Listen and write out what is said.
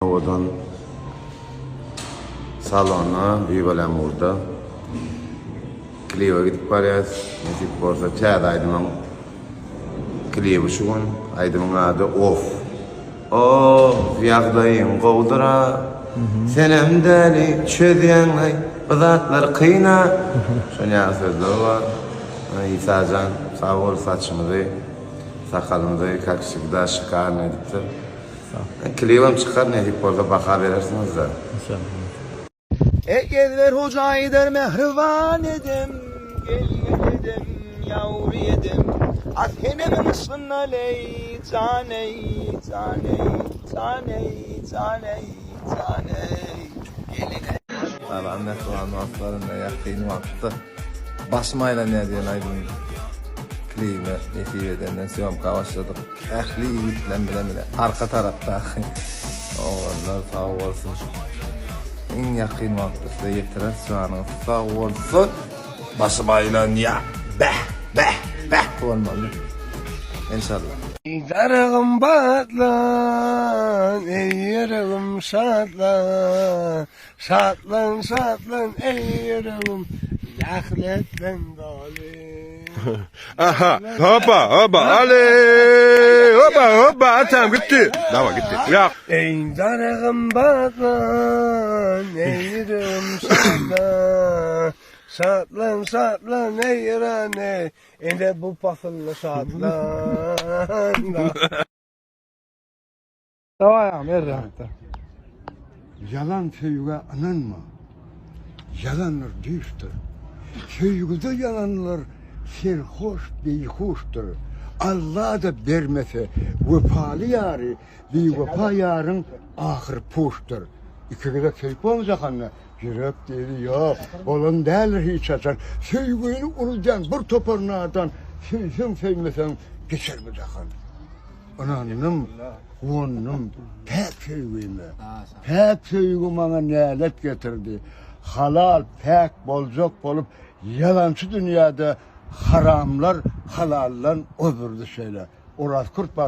Owadan salona Viva Lamurda klibe gidip barýas. Nesip bolsa täze aýdymyň klibi şu gün. Aýdymyň ady Of. Of ýagdaýyň gowudyra. Senem däli çözýäňaý bu zatlar kyna. Şon ýaly sözler bar. Isajan sag bol saçymyzy sakalymyzy kak wsegda şikarny edipdir. Klibem çykar nesip bolsa baha berersiňizda. Ey ezber hojaýydyr mähriban ejem, Gelin ejem, ýawry ejem, A senemiň yşgynda leý, jan eý, jan eý, jan eý, jan eý, jan eý, Gelin ejem. Salam mähriban dostlar indi ýakyn wagtda Başym aýlanýar diýen aýdym klibine nesip edenden sýomka başladyk. Ähli ýigitleň bilen bile arka tarapdaky oglanlar sag bolsun. Iň ýakyn wagtda size ýetireris janyňyz sag bolsun. Başym aýlanýa bäh bäh bäh bolmaly. Enşalla. Daragym batlan, eý ýüregim şatlan, Şatlan şatlan eý ýüregim Rahmetden doly. Aha, hopa, hopa, ale, hopa, hopa, atam gitdi. Dawa gitdi. Ya. Eý daragym batlan, eý ýüregim şatlan. Şatlan şatlan eý ýüregim eý. Ene bu pasylda şatlan. Daway agam erräkde. Ýalan söýgä ynanma. Ýalanlar düýşdür. Söýgüde ýalanlar serhoş beýhuşdyr. Alla-da bermese wepaly ýary, biwepa ýaryň ahyry puşdur. Iki gezek söýüp bolmy jahanda? Ýürek diýdi ýok, bolan däldir hiç haçan. Söýgüni unudýan bir topar nadan, söýseň söýmeseň geçer bu jahan. Ynandym, guwandym päk söýgime. Päk söýgi maňa nälet getirdi. Halal, päk boljak bolup, ýalançy dünýäde haramlar halaldan ozdurdy şeýle. Oraz Kürt bagşy.